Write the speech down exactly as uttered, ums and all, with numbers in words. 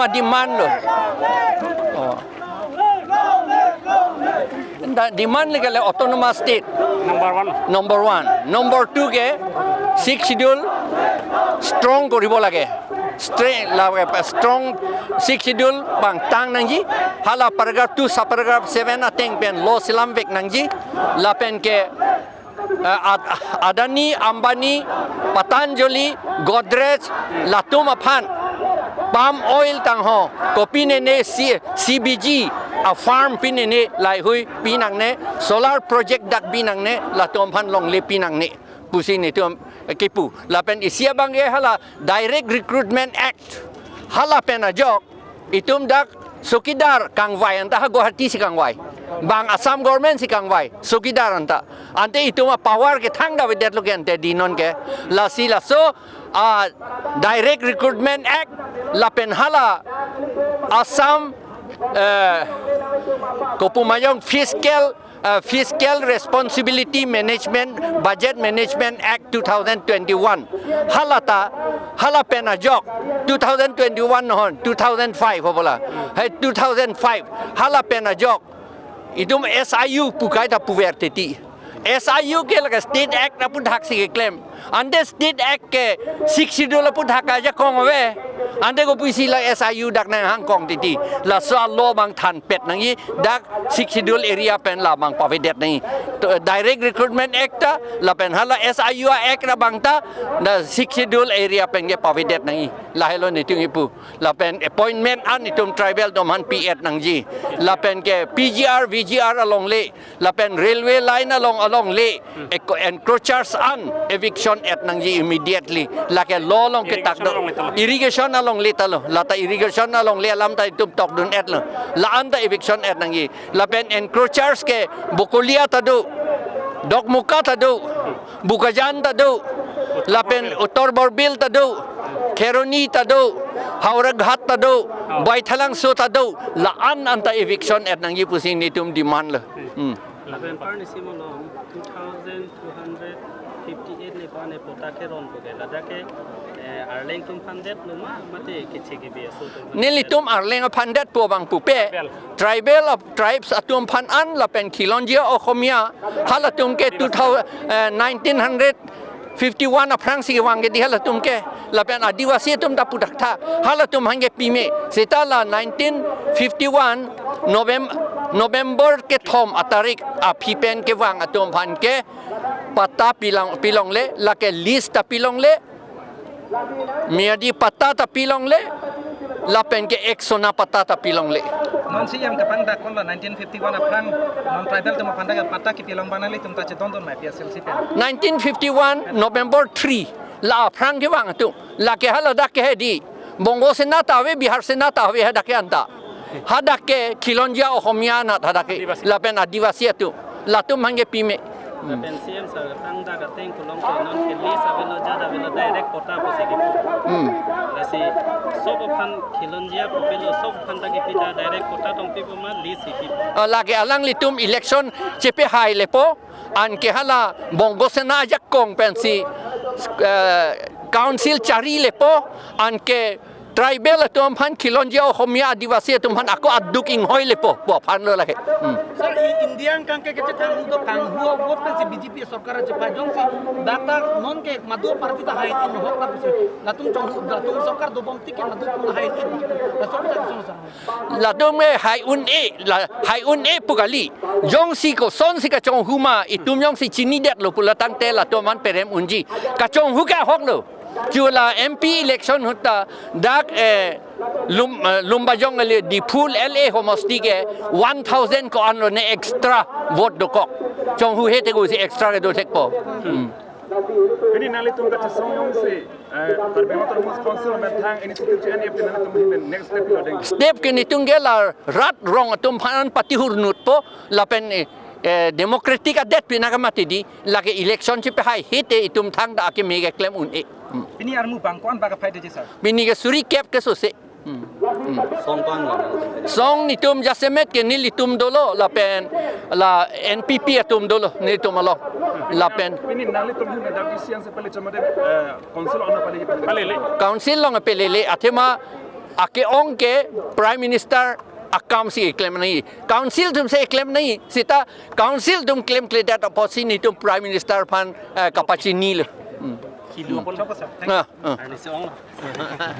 Demand lo. Oh. Da demand le ke le autonomous state. Number one. Number one. Number two ke Sixth Schedule strong koribo lage. Strength la strong Sixth Schedule pangtang nangji. Hala paragraph two, subparagraph seven ateng pen law selam vek nangji. Lapen ke eh, Ad-, Adani, Ambani, Patanjali, Godrej, latum aphan palm oil tangho, kopinene C-, C B G a farm pinene, laheihui pinangne, solar project dak pinangne, latum aphan longle pinangne pusi netum kipu. Lapen isi abang ke hala Direct Recruitment Act, hala pen ajok itum dak chowkidar kangvai anta ha Guwahati si kangvai. Bang Assam government si kangvai chowkidar anta. Ante itum a power ke thangta avedetlo ke ante dinon ke. Lasi laso a Direct Recruitment Act lapen hala Assam, eh, kopu ma jong fiscal, eh, Fiscal Responsibility Management, Budget Management Act two thousand twenty-one. Hala ta, hala pen ajok, two thousand twenty-one non, two thousand five ho bola. Hai two thousand five, hala pen ajok. Itum S I U pu kaita puver titi. S I U ke lake State Act aphuthak si keklem. Ante State Act ke Sixth Schedule aphuthak ajakong ave. Ante kopusi la S I U dak nanghangkong titi. Laso a law abang thanpet nangji, dak Sixth Schedule area pen la abang pavedet nangji. To, Direct Recruitment Act ta, lapen hala S I U Act abang ta, na Sixth Schedule area pen ke pavedet nangji. Lahelo netum kipu. Lapen appointment an itum tribal atum aphan pi-et nangji. Lapen ke P G R, V G R alongle, lapen railway line along, alongle, eko-, encroachers an eviction et nangji immediately. Lake law along ketak do. Irrigation alongle ta lo. Irrigation alongle ta lo. Lata irrigation alongle alam ta itum tokdun-et lo. La-an ta eviction et nangji. Lapen encroachers ke Bokolia ta do, Dokmoka ta do, Bokajan ta do, lapen Uttar Borbil ta do, Kheroni ta do, Howraghat ta do, Baithalangso ta do, la-an anta eviction et nangji pusi netum demand lo. Hmm. Lapen par nisi malom two thousand two hundred fifty-eight ne pa ne patta keron ko ke, ladak ke, eh, Arleng atum aphan detlo ma, mate keche kebi aso atum aphan det? Nelitum Arleng aphan detpo abang pupe. Tribal. Tribal of tribes atum aphan an lapen Khilonjia Okhomia halatum ke two thousand, eh, nineteen hundred fifty-one aphrang si vang ke di halatum ke, lapen Adivasi atum ta pudak tha, halatum aphan ke pime. Seta la nineteen fifty-one Novem-, November kethom atarik aphi pen kevang atum aphan ke patta pilang, pilongle, lake lease ta pilongle, miyadi patta ta pilongle, lapen ke ek sona patta ta pilongle. Non C M kapangdak konlo nineteen fifty-one aphrang non tribal atum aphan dak patta kepilong abang nanglitum ta chedondun ma A P H L C pen? Nineteen fifty-one November three la aphrang kevang atum, lake haladak ke hedi Bongo Sena ta ave, Bihar Sena ta ave, hadak ke anta. Hadak ke Khilonjia Okhomia anat hadak ke. Adivasi. Lapen Adivasi atum. Latum aphan ke pime. Hmm. Lapen C M sir, tangda kateng kulong ke non ke lease avelo, jat avelo, direct patta pusi kipu. Hmm. Lasi sob aphan Khilonjia pupelo, sob aphan ta kipi ta direct patta tong pipo ma lease kipi? Ah, lake alanglitum election chepehai lepo, anke hala Bongo Sena ajakong pensi, eh, council chari lepo, anke tribal atum aphan, Khilonjia Okhomia Adivasi atum aphan ako aduk inghoi lepo pu aphan lo lake. Hmm. Sir, i India angkang ke kechethang do kanghu vote pensi B J P sorkar chepai jongsi dak ta non ke madu party ta hai-in ahok ta pusi. Latum chonghu, latum sorkar dobom tik ke madu pun hai-in. Laso kita kusung sa. Latum ke hai-un-e, la hai-un-e pu kali. Jongsi kosonsi kachonghu ma, itum jongsi chinidetlo pula tangte latum aphan perem unji. Kachonghu ke ahok lo. Chula M P election ahut ta dak, eh, Lum-, eh, Lumbajong le Diphu L A homosti ke one thousand ko-an lo ne extra vote dokok. Chonghu he te ko si extra ke do thekpo. Hmm. Pini nanglitum kachesong jongsi, eh, Karbi Anglong Autonomous Council methang initiative che-en ep nanglitum hin next step lo deng? Step ke netum ke la rat rong atum aphan patihur nutpo lapen, eh, eh, democratic adet pina kamati di, lake election chepehai hite itum thangta akeme keklem un-e. Hmm. Pini armu bang ko-an bak aphai doji, sir? Pini ke suri kep ke sose. Hmm. Hmm. Song ko-an lo? Song netum jasemet ke nelitum dolo lapen la N P P atum dolo netum along. Lapen pini nanglitum hin dak isi yang sepele chomade, eh, council along pale? Pale le. Council along pale le, athema Ake-ong ke Prime Minister akam si keklem nangji. Council atum si keklem nangji. Seta Council atum klemkledet apotsi netum Prime Minister aphan eh, kapachinilo. Hmm. Kilu apon. Ah, ah. Arnisi ong.